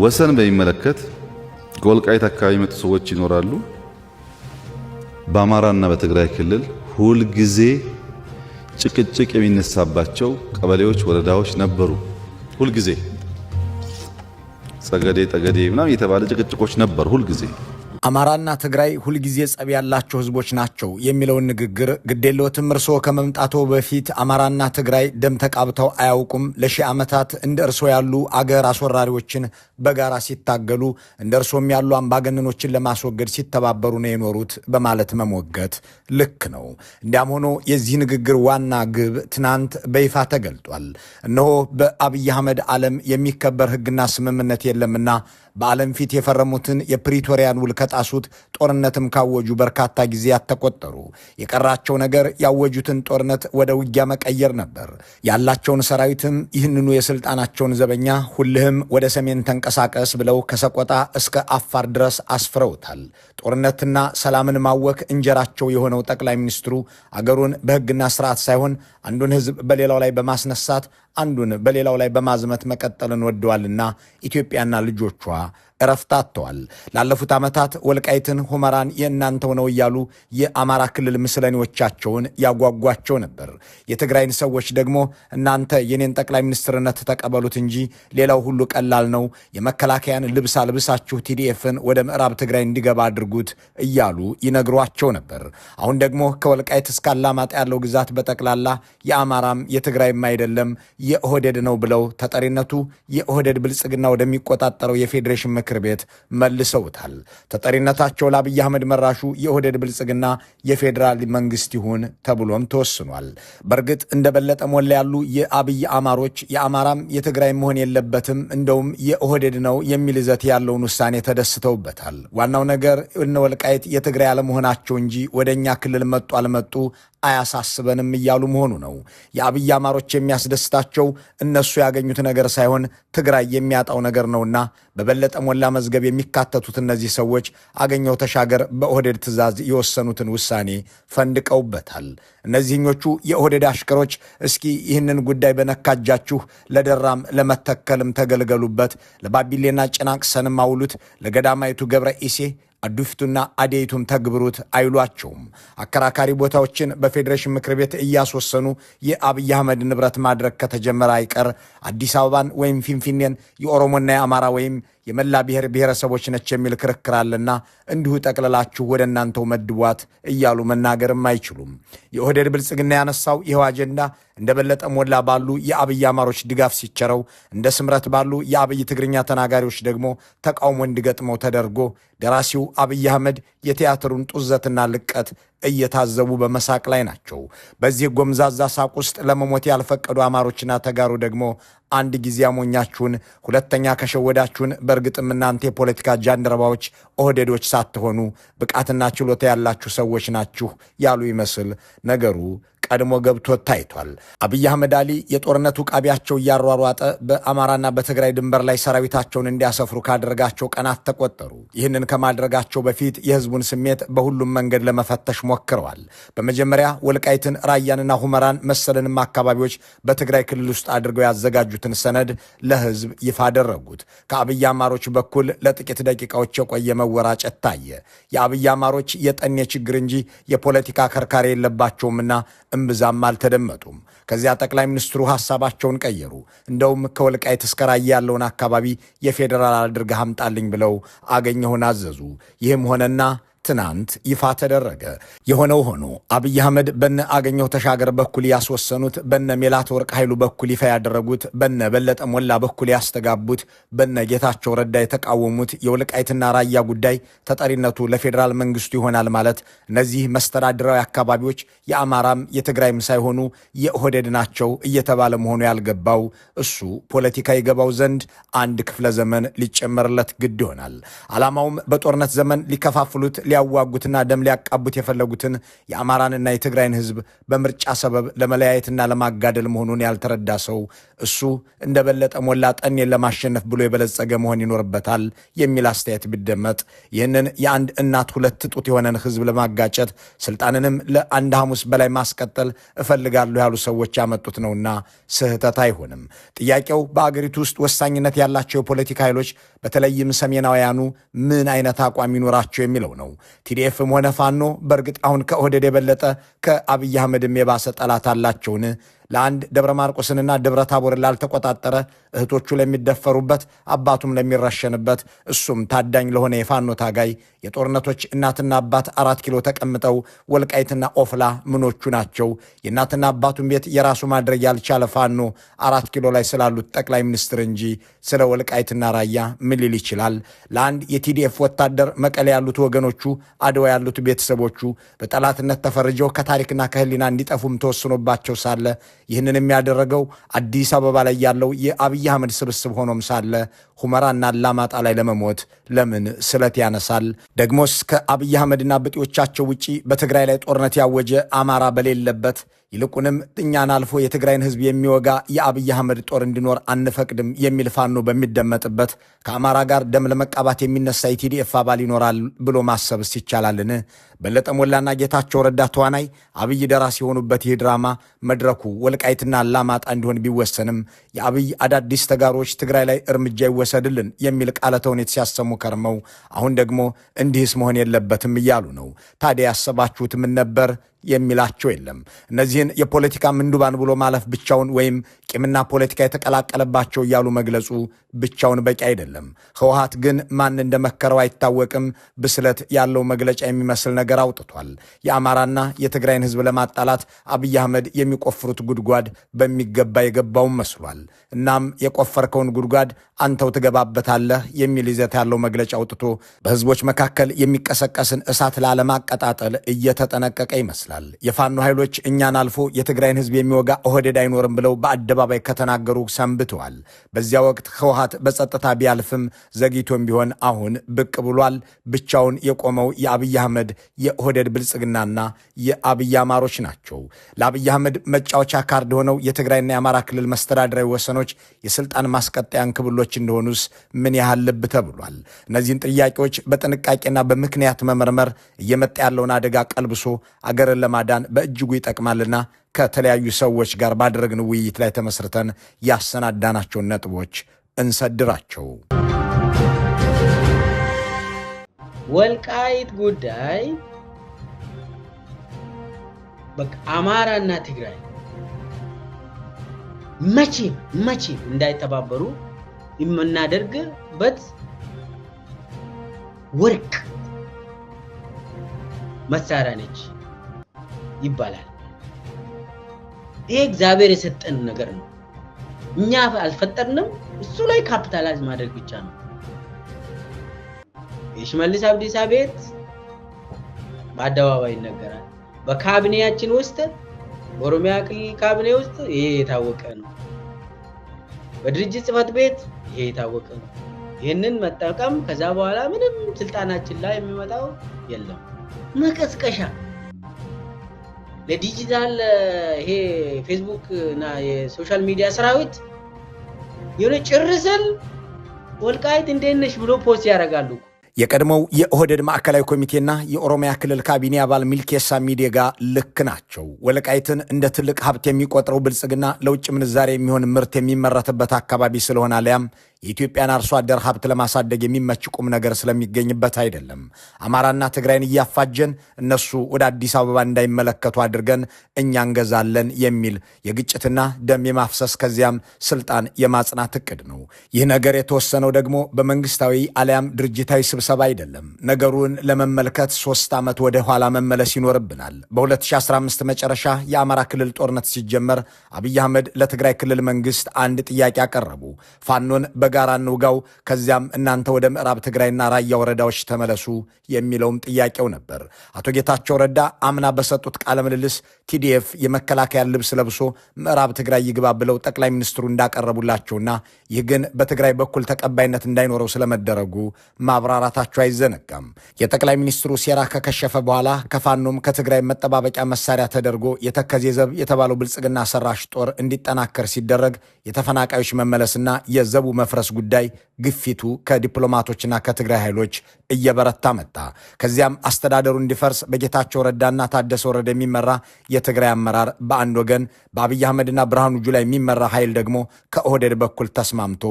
ወሰን በሚመለከት ከወልቃይት አካባቢ የመጡ ሰዎች ይኖራሉ። በአማራና በትግራይ ክልል ሁልጊዜ ጭቅጭቅ የሚነሳባቸው ቀበሌዎች፣ ወረዳዎች ነበሩ። ሁልጊዜ ጸገዴ፣ ጠገዴ ምናምን የተባለ ጭቅጭቆች ነበሩ ሁልጊዜ። አማራና ትግራይ ሁልጊዜ ጸብ ያላቸው ህዝቦች ናቸው የሚለውን ንግግር ግዴለዎትም፣ እርስዎ ከመምጣቶ በፊት አማራና ትግራይ ደም ተቃብተው አያውቁም። ለሺህ ዓመታት እንደ እርስዎ ያሉ አገር አስወራሪዎችን በጋራ ሲታገሉ፣ እንደ እርስዎም ያሉ አምባገነኖችን ለማስወገድ ሲተባበሩ ነው የኖሩት በማለት መሞገት ልክ ነው። እንዲያም ሆኖ የዚህ ንግግር ዋና ግብ ትናንት በይፋ ተገልጧል። እነሆ በአብይ አህመድ ዓለም የሚከበር ህግና ስምምነት የለምና በዓለም ፊት የፈረሙትን የፕሪቶሪያን ውል ከጣሱት፣ ጦርነትም ካወጁ በርካታ ጊዜያት ተቆጠሩ። የቀራቸው ነገር ያወጁትን ጦርነት ወደ ውጊያ መቀየር ነበር። ያላቸውን ሰራዊትም ይህንኑ የስልጣናቸውን ዘበኛ ሁልህም ወደ ሰሜን ተንቀሳቀስ ብለው ከሰቆጣ እስከ አፋር ድረስ አስፍረውታል። ጦርነትና ሰላምን ማወክ እንጀራቸው የሆነው ጠቅላይ ሚኒስትሩ አገሩን በህግና ስርዓት ሳይሆን አንዱን ህዝብ በሌላው ላይ በማስነሳት፣ አንዱን በሌላው ላይ በማዝመት መቀጠልን ወደዋልና ኢትዮጵያና ልጆቿ እረፍት አጥተዋል። ላለፉት ዓመታት ወልቃይትን፣ ሁመራን የእናንተው ነው እያሉ የአማራ ክልል ምስለኔዎቻቸውን ያጓጓቸው ነበር። የትግራይን ሰዎች ደግሞ እናንተ የኔን ጠቅላይ ሚኒስትርነት ተቀበሉት እንጂ ሌላው ሁሉ ቀላል ነው፣ የመከላከያን ልብስ አልብሳችሁ TDF ን ወደ ምዕራብ ትግራይ እንዲገባ አድርጉት እያሉ ይነግሯቸው ነበር። አሁን ደግሞ ከወልቃይት እስከ አላማጣ ያለው ግዛት በጠቅላላ የአማራም የትግራይም አይደለም፣ የኦህዴድ ነው ብለው ተጠሪነቱ የኦህዴድ ብልጽግና ወደሚቆጣጠረው የፌዴሬሽን ምክር ቤት መልሰውታል። ተጠሪነታቸው ለአብይ አህመድ መራሹ የኦህዴድ ብልጽግና የፌዴራል መንግስት ይሁን ተብሎም ተወስኗል። በእርግጥ እንደ በለጠ ሞላ ያሉ የአብይ አማሮች የአማራም የትግራይ መሆን የለበትም፣ እንደውም የኦህዴድ ነው የሚል ይዘት ያለውን ውሳኔ ተደስተውበታል። ዋናው ነገር እነ ወልቃይት የትግራይ አለመሆናቸው እንጂ ወደ እኛ ክልል መጡ አልመጡ አያሳስበንም እያሉ መሆኑ ነው። የአብይ አማሮች የሚያስደስታቸው እነሱ ያገኙት ነገር ሳይሆን ትግራይ የሚያጣው ነገር ነውና በበለጠ ሞላ መዝገብ የሚካተቱት እነዚህ ሰዎች አገኘው ተሻገር በኦህዴድ ትዕዛዝ የወሰኑትን ውሳኔ ፈንድቀውበታል። እነዚህኞቹ የኦህዴድ አሽከሮች እስኪ ይህንን ጉዳይ በነካጃችሁ ለደራም ለመተከልም ተገልገሉበት፣ ለባቢሌና ጭናቅሰንም አውሉት፣ ለገዳማይቱ ገብረ ኢሴ አዱፍቱና አዴይቱም ተግብሩት አይሏቸውም። አከራካሪ ቦታዎችን በፌዴሬሽን ምክር ቤት እያስወሰኑ የአብይ አህመድ ንብረት ማድረግ ከተጀመረ አይቀር አዲስ አበባን ወይም ፊንፊኔን የኦሮሞና የአማራ ወይም የመላ ብሔር ብሔረሰቦች ነች የሚል ክርክር አለና እንዲሁ ጠቅልላችሁ ወደ እናንተው መድቧት እያሉ መናገርም አይችሉም። የኦህዴድ ብልጽግና ያነሳው ይኸው አጀንዳ እንደ በለጠ ሞላ ባሉ የአብይ አማሮች ድጋፍ ሲቸረው፣ እንደ ስምረት ባሉ የአብይ ትግርኛ ተናጋሪዎች ደግሞ ተቃውሞ እንዲገጥመው ተደርጎ ደራሲው አብይ አህመድ የቲያትሩን ጡዘትና ልቀት እየታዘቡ በመሳቅ ላይ ናቸው። በዚህ ጎምዛዛ ሳቅ ውስጥ ለመሞት ያልፈቀዱ አማሮችና ተጋሩ ደግሞ አንድ ጊዜ አሞኛችሁን፣ ሁለተኛ ከሸወዳችሁን፣ በእርግጥም እናንተ የፖለቲካ ጃንደረባዎች ኦህዴዶች ሳትሆኑ ብቃትና ችሎታ ያላችሁ ሰዎች ናችሁ ያሉ ይመስል ነገሩ ቀድሞ ገብቶ ታይቷል። አብይ አህመድ አሊ የጦርነቱ ቃቢያቸው እያሯሯጠ በአማራና በትግራይ ድንበር ላይ ሰራዊታቸውን እንዲያሰፍሩ ካደረጋቸው ቀናት ተቆጠሩ። ይህንን ከማድረጋቸው በፊት የህዝቡን ስሜት በሁሉም መንገድ ለመፈተሽ ሞክረዋል። በመጀመሪያ ወልቃይትን፣ ራያንና ሁመራን መሰልንም አካባቢዎች በትግራይ ክልል ውስጥ አድርገው ያዘጋጁትን ሰነድ ለህዝብ ይፋ አደረጉት። ከአብይ አማሮች በኩል ለጥቂት ደቂቃዎች የቆየ መወራጨት ታየ። የአብይ አማሮች የጠኔ ችግር እንጂ የፖለቲካ ከርካሪ የለባቸውምና እምብዛም አልተደመጡም። ከዚያ ጠቅላይ ሚኒስትሩ ሐሳባቸውን ቀየሩ። እንደውም ከወልቃይት እስከ ራያ ያለውን አካባቢ የፌዴራል አድርገህ አምጣልኝ ብለው አገኘሁን አዘዙ። ይህም ሆነና ትናንት ይፋ ተደረገ። የሆነው ሆኖ አብይ አህመድ በነ አገኘሁ ተሻገር በኩል ያስወሰኑት፣ በነ ሜላትወርቅ ኃይሉ በኩል ይፋ ያደረጉት፣ በነ በለጠ ሞላ በኩል ያስተጋቡት፣ በነ ጌታቸው ረዳ የተቃወሙት የወልቃይትና ራያ ጉዳይ ተጠሪነቱ ለፌዴራል መንግስቱ ይሆናል ማለት እነዚህ መስተዳድራዊ አካባቢዎች የአማራም የትግራይም ሳይሆኑ የኦህዴድ ናቸው እየተባለ መሆኑ ያልገባው እሱ ፖለቲካ ይገባው ዘንድ አንድ ክፍለ ዘመን ሊጨመርለት ግድ ይሆናል። ዓላማውም በጦርነት ዘመን ሊከፋፍሉት፣ ሊያዋጉትና ደም ሊያቃቡት የፈለጉትን የአማራንና የትግራይን ህዝብ በምርጫ ሰበብ ለመለያየትና ለማጋደል መሆኑን ያልተረዳ ሰው እሱ እንደ በለጠ ሞላ ጠኔን ለማሸነፍ ብሎ የበለጸገ መሆን ይኖርበታል የሚል አስተያየት ቢደመጥ፣ ይህንን የአንድ እናት ሁለት ጡት የሆነን ህዝብ ለማጋጨት፣ ስልጣንንም ለአንድ ሐሙስ በላይ ማስቀጠል እፈልጋለሁ ያሉ ሰዎች ያመጡት ነውና ስህተት አይሆንም። ጥያቄው በአገሪቱ ውስጥ ወሳኝነት ያላቸው የፖለቲካ ኃይሎች በተለይም ሰሜናውያኑ ምን አይነት አቋም ይኖራቸው የሚለው ነው። ቲዲኤፍም ሆነ ፋኖ በእርግጥ አሁን ከኦህዴድ የበለጠ ከአብይ አህመድም የባሰ ጠላት አላቸውን? ለአንድ ደብረ ማርቆስንና ደብረ ታቦርን ላልተቆጣጠረ፣ እህቶቹ ለሚደፈሩበት፣ አባቱም ለሚረሸንበት፣ እሱም ታዳኝ ለሆነ የፋኖ ታጋይ የጦርነቶች እናትና አባት 4 ኪሎ ተቀምጠው ወልቃይትና ኦፍላ ምኖቹ ናቸው? የእናትና አባቱን ቤት የራሱ ማድረግ ያልቻለ ፋኖ 4 ኪሎ ላይ ስላሉት ጠቅላይ ሚኒስትር እንጂ ስለ ወልቃይትና ራያ ምን ሊል ይችላል? ለአንድ የቲዲኤፍ ወታደር መቀሌ ያሉት ወገኖቹ፣ አድዋ ያሉት ቤተሰቦቹ በጠላትነት ተፈርጀው ከታሪክና ከህሊና እንዲጠፉም ተወስኖባቸው ሳለ፣ ይህንን የሚያደረገው አዲስ አበባ ላይ ያለው የአብይ አህመድ ስብስብ ሆኖም ሳለ ሁመራና አላማጣ ላይ ለመሞት ለምን ስለት ያነሳል? ደግሞስ ከአብይ አህመድና ብጤዎቻቸው ውጪ በትግራይ ላይ ጦርነት ያወጀ አማራ በሌለበት፣ ይልቁንም እኛን አልፎ የትግራይን ህዝብ የሚወጋ የአብይ አህመድ ጦር እንዲኖር አንፈቅድም የሚል ፋኖ በሚደመጥበት ከአማራ ጋር ደም ለመቃባት የሚነሳ የቲዲኤፍ አባል ይኖራል ብሎ ማሰብስ ይቻላልን? በለጠ ሞላና ጌታቸው ረዳ ተዋናይ፣ አብይ ደራሲ የሆኑበት ይህ ድራማ መድረኩ ወልቃይትና አላማጣ እንዲሆን ቢወሰንም የአብይ አዳዲስ ተጋሮች ትግራይ ላይ እርምጃ ይወሰድልን የሚል ቃለ ተውኔት ሲያሰሙ ከርመው አሁን ደግሞ እንዲህስ መሆን የለበትም እያሉ ነው። ታዲያ ያሰባችሁት ምን ነበር የሚላቸው የለም። እነዚህን የፖለቲካ ምንዱባን ብሎ ማለፍ ብቻውን ወይም ቂምና ፖለቲካ የተቀላቀለባቸው እያሉ መግለጹ ብቻውን በቂ አይደለም። ህወሓት ግን ማን እንደመከረው አይታወቅም፣ ብስለት ያለው መግለጫ የሚመስል ነገር አውጥቷል። የአማራና የትግራይን ህዝብ ለማጣላት አብይ አህመድ የሚቆፍሩት ጉድጓድ በሚገባ የገባውን መስሏል። እናም የቆፈርከውን ጉድጓድ አንተው ትገባበታለህ የሚል ይዘት ያለው መግለጫ አውጥቶ በህዝቦች መካከል የሚቀሰቀስን እሳት ላለማቀጣጠል እየተጠነቀቀ ይመስላል። የፋኖ ኃይሎች እኛን አልፎ የትግራይን ህዝብ የሚወጋ ኦህዴድ አይኖርም ብለው በአደባባይ ከተናገሩ ሰንብተዋል። በዚያ ወቅት ህወሓት በጸጥታ ቢያልፍም ዘግይቶም ቢሆን አሁን ብቅ ብሏል። ብቻውን የቆመው የአብይ አህመድ የኦህዴድ ብልጽግናና የአብይ አማሮች ናቸው። ለአብይ አህመድ መጫወቻ ካርድ ሆነው የትግራይና የአማራ ክልል መስተዳድራዊ ወሰኖች የስልጣን ማስቀጠያ እንክብሎች እንደሆኑስ ምን ያህል ልብ ተብሏል? እነዚህን ጥያቄዎች በጥንቃቄና በምክንያት መመርመር እየመጣ ያለውን አደጋ ቀልብሶ አገርን ለማዳን በእጅጉ ይጠቅማልና ከተለያዩ ሰዎች ጋር ባደረግን ውይይት ላይ ተመስርተን ያሰናዳናቸውን ነጥቦች እንሰድራቸው። ወልቃይት ጉዳይ በቃ አማራና ትግራይ መቼም መቼም እንዳይተባበሩ የምናደርግበት ወርቅ መሳሪያ ነች ይባላል። ይሄ እግዚአብሔር የሰጠን ነገር ነው። እኛ አልፈጠርንም። እሱ ላይ capitalize ማድረግ ብቻ ነው። የሽመልስ አብዲሳ ቤት በአደባባይ ይነገራል። በካቢኔያችን ውስጥ፣ በኦሮሚያ ክልል ካቢኔ ውስጥ ይሄ የታወቀ ነው። በድርጅት ጽህፈት ቤት ይሄ የታወቀ ነው። ይህንን መጠቀም ከዛ በኋላ ምንም ስልጣናችን ላይ የሚመጣው የለም። መቀስቀሻ ለዲጂታል ይሄ ፌስቡክ እና የ social media ሰራዊት የሆነ ጭር ስል ወልቃይት እንዴት ነሽ ብሎ post ያደርጋሉ። የቀድሞው የኦህዴድ ማዕከላዊ ኮሚቴና የኦሮሚያ ክልል ካቢኔ አባል ሚልኬሳ ሚዴጋ ልክ ናቸው። ወልቃይትን እንደ ትልቅ ሀብት የሚቆጥረው ብልጽግና ለውጭ ምንዛሬ የሚሆን ምርት የሚመረትበት አካባቢ ስለሆነ አሊያም የኢትዮጵያን አርሶ አደር ሀብት ለማሳደግ የሚመች ቁም ነገር ስለሚገኝበት አይደለም። አማራና ትግራይን እያፋጀን እነሱ ወደ አዲስ አበባ እንዳይመለከቱ አድርገን እኛ እንገዛለን የሚል የግጭትና ደም የማፍሰስ ከዚያም ስልጣን የማጽናት እቅድ ነው። ይህ ነገር የተወሰነው ደግሞ በመንግስታዊ አሊያም ድርጅታዊ ስብሰባ አይደለም። ነገሩን ለመመልከት 3 ዓመት ወደ ኋላ መመለስ ይኖርብናል። በ2015 መጨረሻ የአማራ ክልል ጦርነት ሲጀመር አብይ አህመድ ለትግራይ ክልል መንግስት አንድ ጥያቄ አቀረቡ። ፋኖን በጋራ እንውጋው፣ ከዚያም እናንተ ወደ ምዕራብ ትግራይና ራያ ወረዳዎች ተመለሱ የሚለውም ጥያቄው ነበር። አቶ ጌታቸው ረዳ አምና በሰጡት ቃለ ምልልስ ቲዲኤፍ የመከላከያ ልብስ ለብሶ ምዕራብ ትግራይ ይግባ ብለው ጠቅላይ ሚኒስትሩ እንዳቀረቡላቸውና ይህ ግን በትግራይ በኩል ተቀባይነት እንዳይኖረው ስለመደረጉ ማብራራታቸው አይዘነጋም። የጠቅላይ ሚኒስትሩ ሴራ ከከሸፈ በኋላ ከፋኖም ከትግራይ መጠባበቂያ መሳሪያ ተደርጎ የተከዜ ዘብ የተባለው ብልጽግና ሰራሽ ጦር እንዲጠናከር ሲደረግ የተፈናቃዮች መመለስና የዘቡ መፍረስ ጉዳይ ግፊቱ ከዲፕሎማቶችና ከትግራይ ኃይሎች እየበረታ መጣ። ከዚያም አስተዳደሩ እንዲፈርስ በጌታቸው ረዳና ታደሰ ወረደ የሚመራ የትግራይ አመራር በአንድ ወገን፣ በአብይ አህመድና ብርሃኑ ጁላ የሚመራ ኃይል ደግሞ ከኦህዴድ በኩል ተስማምቶ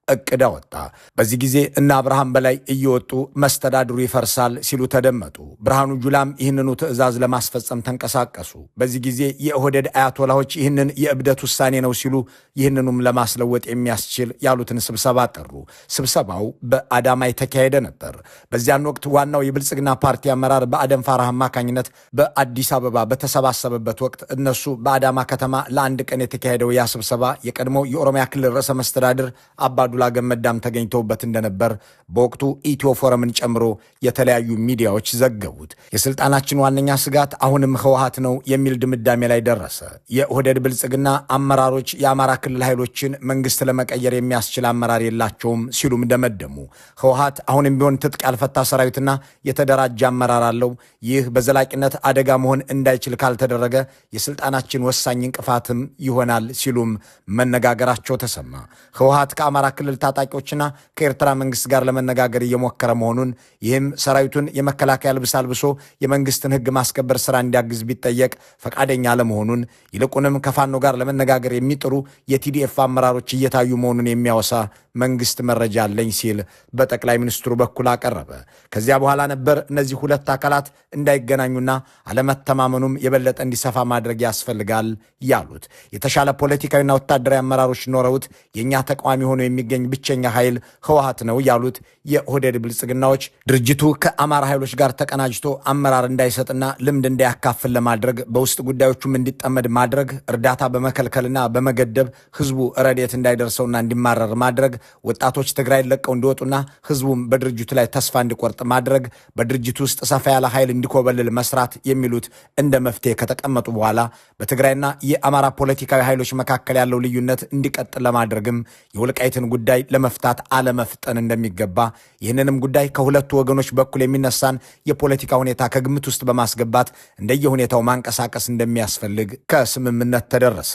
እቅድ አወጣ። በዚህ ጊዜ እነ አብርሃም በላይ እየወጡ መስተዳድሩ ይፈርሳል ሲሉ ተደመጡ። ብርሃኑ ጁላም ይህንኑ ትዕዛዝ ለማስፈጸም ተንቀሳቀሱ። በዚህ ጊዜ የኦህዴድ አያቶላዎች ይህንን የእብደት ውሳኔ ነው ሲሉ ይህንኑም ለማስለወጥ የሚያስችል ያሉትን ስብሰባ ጠሩ። ስብሰባው በአዳማ የተካሄደ ነበር። በዚያን ወቅት ዋናው የብልጽግና ፓርቲ አመራር በአደም ፋራህ አማካኝነት በአዲስ አበባ በተሰባሰበበት ወቅት እነሱ በአዳማ ከተማ ለአንድ ቀን የተካሄደው ያ ስብሰባ የቀድሞው የኦሮሚያ ክልል ርዕሰ መስተዳድር አባዱላ ገመዳም ተገኝተውበት እንደነበር በወቅቱ ኢትዮ ፎረምን ጨምሮ የተለያዩ ሚዲያዎች ዘገቡት። የስልጣናችን ዋነኛ ስጋት አሁንም ህወሓት ነው የሚል ድምዳሜ ላይ ደረሰ። የኦህዴድ ብልጽግና አመራሮች የአማራ ክልል ኃይሎችን መንግስት ለመቀየር የሚያስችል አመራር የላቸውም ሲሉም ደመደሙ። ህወሓት አሁንም ቢሆን ትጥቅ ያልፈታ ሰራዊትና የተደራጀ አመራር አለው። ይህ በዘላቂነት አደጋ መሆን እንዳይችል ካልተደረገ የስልጣናችን ወሳኝ እንቅፋትም ይሆናል ሲሉም መነጋገራቸው ተሰማ። ህወሓት ከአማራ ክልል ታጣቂዎችና ከኤርትራ መንግስት ጋር ለመነጋገር እየሞከረ መሆኑን፣ ይህም ሰራዊቱን የመከላከያ ልብስ አልብሶ የመንግስትን ህግ ማስከበር ስራ እንዲያግዝ ቢጠየቅ ፈቃደኛ አለመሆኑን፣ ይልቁንም ከፋኖ ጋር ለመነጋገር የሚጥሩ የቲዲኤፍ አመራሮች እየታዩ መሆኑን የሚያወሳ መንግስት መረጃ አለኝ ሲል በጠቅላይ ሚኒስትሩ በኩል አቀረበ። ከዚያ በኋላ ነበር እነዚህ ሁለት አካላት እንዳይገናኙና አለመተማመኑም የበለጠ እንዲሰፋ ማድረግ ያስፈልጋል ያሉት። የተሻለ ፖለቲካዊና ወታደራዊ አመራሮች ኖረውት የኛ ተቃዋሚ ሆኖ የሚገኝ ብቸኛ ኃይል ህወሓት ነው ያሉት የኦህዴድ ብልጽግናዎች ድርጅቱ ከአማራ ኃይሎች ጋር ተቀናጅቶ አመራር እንዳይሰጥና ልምድ እንዳያካፍል ለማድረግ፣ በውስጥ ጉዳዮቹም እንዲጠመድ ማድረግ፣ እርዳታ በመከልከልና በመገደብ ህዝቡ ረድኤት እንዳይደርሰውና እንዲማረር ማድረግ፣ ወጣቶች ትግራይን ለቀው እንዲወጡና ህዝቡም በድርጅቱ ላይ ተስፋ እንዲቆርጥ ማድረግ፣ በድርጅቱ ውስጥ ሰፋ ያለ ኃይል እንዲኮበልል መስራት የሚሉት እንደ መፍትሄ ከተቀመጡ በኋላ በትግራይና የአማራ ፖለቲካዊ ኃይሎች መካከል ያለው ልዩነት እንዲቀጥል ለማድረግም የወልቃይትን ጉዳይ ለመፍታት አለመፍጠን እንደሚገባ፣ ይህንንም ጉዳይ ከሁለቱ ወገኖች በኩል የሚነሳን የፖለቲካ ሁኔታ ከግምት ውስጥ በማስገባት እንደየሁኔታው ማንቀሳቀስ እንደሚያስፈልግ ከስምምነት ተደረሰ።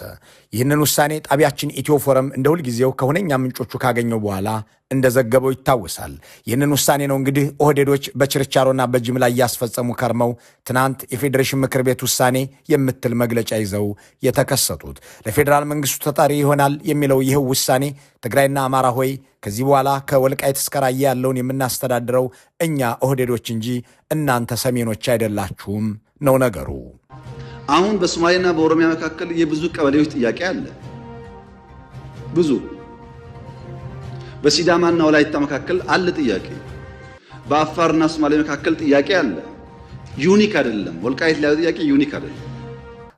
ይህንን ውሳኔ ጣቢያችን ኢትዮ ፎረም እንደ ሁልጊዜው ከሁነኛ ምንጮቹ ካገኘው በኋላ እንደዘገበው ይታወሳል። ይህንን ውሳኔ ነው እንግዲህ ኦህዴዶች በችርቻሮና በጅምላ እያስፈጸሙ ከርመው ትናንት የፌዴሬሽን ምክር ቤት ውሳኔ የምትል መግለጫ ይዘው የተከሰቱት። ለፌዴራል መንግስቱ ተጣሪ ይሆናል የሚለው ይህ ውሳኔ ትግራይና አማራ ሆይ፣ ከዚህ በኋላ ከወልቃይት እስከ ራያ ያለውን የምናስተዳድረው እኛ ኦህዴዶች እንጂ እናንተ ሰሜኖች አይደላችሁም ነው ነገሩ። አሁን በሶማሌና በኦሮሚያ መካከል የብዙ ቀበሌዎች ጥያቄ አለ። ብዙ በሲዳማና ወላይታ መካከል አለ ጥያቄ። በአፋርና ሶማሌ መካከል ጥያቄ አለ። Unique አይደለም። ወልቃይት ላይ ጥያቄ unique አይደለም።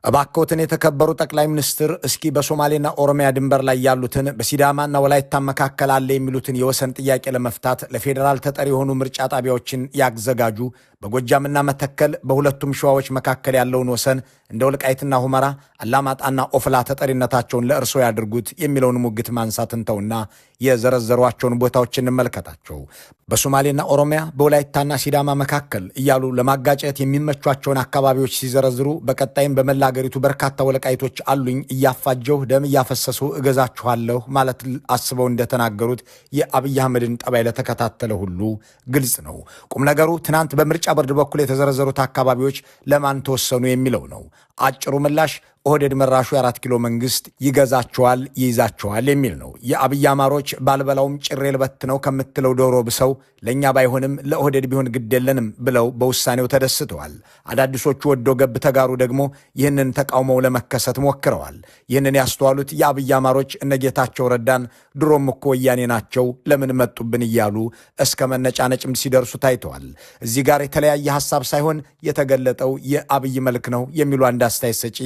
እባክዎትን የተከበሩ ጠቅላይ ሚኒስትር፣ እስኪ በሶማሌና ኦሮሚያ ድንበር ላይ ያሉትን፣ በሲዳማና ወላይታ መካከል አለ የሚሉትን የወሰን ጥያቄ ለመፍታት ለፌዴራል ተጠሪ የሆኑ ምርጫ ጣቢያዎችን ያዘጋጁ። በጎጃምና መተከል፣ በሁለቱም ሸዋዎች መካከል ያለውን ወሰን እንደ ወልቃይትና ሁመራ፣ አላማጣና ኦፍላ ተጠሪነታቸውን ለእርሶ ያድርጉት የሚለውን ሙግት ማንሳት እንተውና የዘረዘሯቸውን ቦታዎች እንመልከታቸው። በሶማሌና ኦሮሚያ፣ በወላይታና ሲዳማ መካከል እያሉ ለማጋጨት የሚመቿቸውን አካባቢዎች ሲዘረዝሩ፣ በቀጣይም በመላ አገሪቱ በርካታ ወልቃይቶች አሉኝ፣ እያፋጀሁ ደም እያፈሰሱ እገዛችኋለሁ ማለት አስበው እንደተናገሩት የአብይ አህመድን ጠባይ ለተከታተለ ሁሉ ግልጽ ነው። ቁም ነገሩ ትናንት በምርጫ ቦርድ በኩል የተዘረዘሩት አካባቢዎች ለማን ተወሰኑ የሚለው ነው። አጭሩ ምላሽ ኦህዴድ መራሹ የ4 ኪሎ መንግስት ይገዛቸዋል፣ ይይዛቸዋል የሚል ነው። የአብይ አማሮች ባልበላውም ጭሬ ልበት ነው ከምትለው ዶሮ ብሰው ለእኛ ባይሆንም ለኦህዴድ ቢሆን ግድ የለንም ብለው በውሳኔው ተደስተዋል። አዳዲሶቹ ወዶ ገብ ተጋሩ ደግሞ ይህንን ተቃውመው ለመከሰት ሞክረዋል። ይህንን ያስተዋሉት የአብይ አማሮች እነጌታቸው ረዳን ድሮም እኮ ወያኔ ናቸው፣ ለምን መጡብን እያሉ እስከ መነጫነጭም ሲደርሱ ታይተዋል። እዚህ ጋር የተለያየ ሀሳብ ሳይሆን የተገለጠው የአብይ መልክ ነው የሚሉ አንድ አስተያየት ሰጪ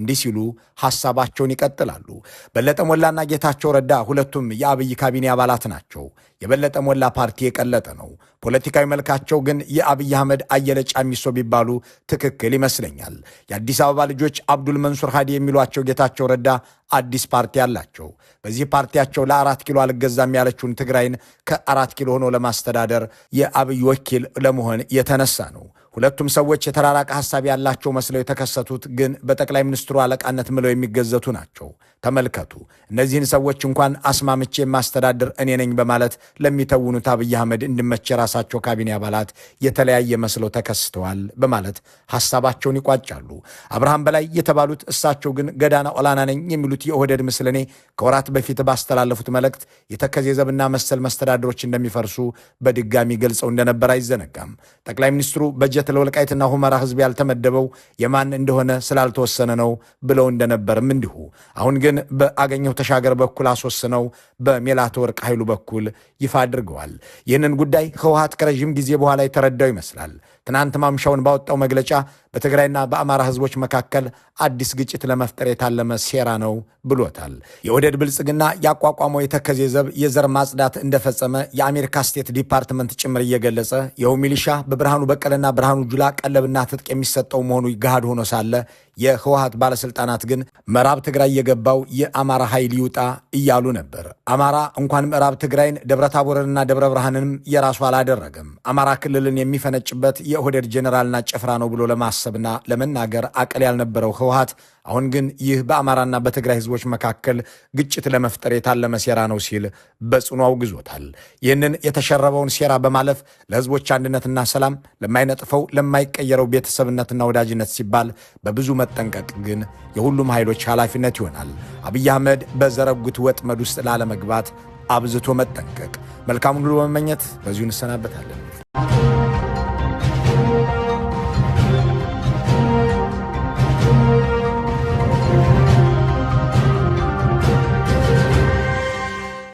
እንዲህ ሲሉ ሐሳባቸውን ይቀጥላሉ። በለጠ ሞላና ጌታቸው ረዳ ሁለቱም የአብይ ካቢኔ አባላት ናቸው። የበለጠ ሞላ ፓርቲ የቀለጠ ነው። ፖለቲካዊ መልካቸው ግን የአብይ አህመድ አየለ ጫሚሶ ቢባሉ ትክክል ይመስለኛል። የአዲስ አበባ ልጆች አብዱል መንሱር ሃዲ የሚሏቸው ጌታቸው ረዳ አዲስ ፓርቲ አላቸው። በዚህ ፓርቲያቸው ለ4 ኪሎ አልገዛም ያለችውን ትግራይን ከ4 ኪሎ ሆኖ ለማስተዳደር የአብይ ወኪል ለመሆን የተነሳ ነው። ሁለቱም ሰዎች የተራራቀ ሐሳብ ያላቸው መስለው የተከሰቱት ግን በጠቅላይ ሚኒስትሩ አለቃነት ምለው የሚገዘቱ ናቸው። ተመልከቱ፣ እነዚህን ሰዎች እንኳን አስማምቼ የማስተዳድር እኔ ነኝ በማለት ለሚተውኑት አብይ አህመድ እንዲመች የራሳቸው ካቢኔ አባላት የተለያየ መስለው ተከስተዋል በማለት ሐሳባቸውን ይቋጫሉ። አብርሃም በላይ የተባሉት እሳቸው ግን ገዳና ኦላና ነኝ የሚሉት የኦህዴድ ምስለኔ ከወራት በፊት ባስተላለፉት መልእክት የተከዜ ዘብና መሰል መስተዳድሮች እንደሚፈርሱ በድጋሚ ገልጸው እንደነበር አይዘነጋም። ጠቅላይ ሚኒስትሩ በጀት ለወልቃይትና ሁመራ ህዝብ ያልተመደበው የማን እንደሆነ ስላልተወሰነ ነው ብለው እንደነበርም እንዲሁ። አሁን ግን በአገኘሁ ተሻገር በኩል አስወስነው በሜላትወርቅ ኃይሉ በኩል ይፋ አድርገዋል። ይህንን ጉዳይ ህወሓት ከረዥም ጊዜ በኋላ የተረዳው ይመስላል። ትናንት ማምሻውን ባወጣው መግለጫ በትግራይና በአማራ ህዝቦች መካከል አዲስ ግጭት ለመፍጠር የታለመ ሴራ ነው ብሎታል። የኦህዴድ ብልጽግና ያቋቋመው የተከዜ ዘብ የዘር ማጽዳት እንደፈጸመ የአሜሪካ State Department ጭምር እየገለጸ ይኸው ሚሊሻ በብርሃኑ በቀለና ብርሃኑ ጁላ ቀለብና ትጥቅ የሚሰጠው መሆኑ ገሃድ ሆኖ ሳለ የህወሓት ባለስልጣናት ግን ምዕራብ ትግራይ የገባው የአማራ ኃይል ይውጣ እያሉ ነበር። አማራ እንኳን ምዕራብ ትግራይን ደብረታቦርንና ደብረ ብርሃንንም የራሱ አላደረገም። አማራ ክልልን የሚፈነጭበት የኦህዴድ ጄኔራልና ጭፍራ ነው ብሎ ለማሰብና ለመናገር አቅል ያልነበረው ህወሓት አሁን ግን ይህ በአማራና በትግራይ ህዝቦች መካከል ግጭት ለመፍጠር የታለመ ሴራ ነው ሲል በጽኑ አውግዞታል። ይህንን የተሸረበውን ሴራ በማለፍ ለህዝቦች አንድነትና ሰላም፣ ለማይነጥፈው ለማይቀየረው ቤተሰብነትና ወዳጅነት ሲባል በብዙ መጠንቀቅ ግን የሁሉም ኃይሎች ኃላፊነት ይሆናል። አብይ አህመድ በዘረጉት ወጥመድ ውስጥ ላለመግባት አብዝቶ መጠንቀቅ። መልካሙን ሁሉ በመመኘት በዚሁ እንሰናበታለን።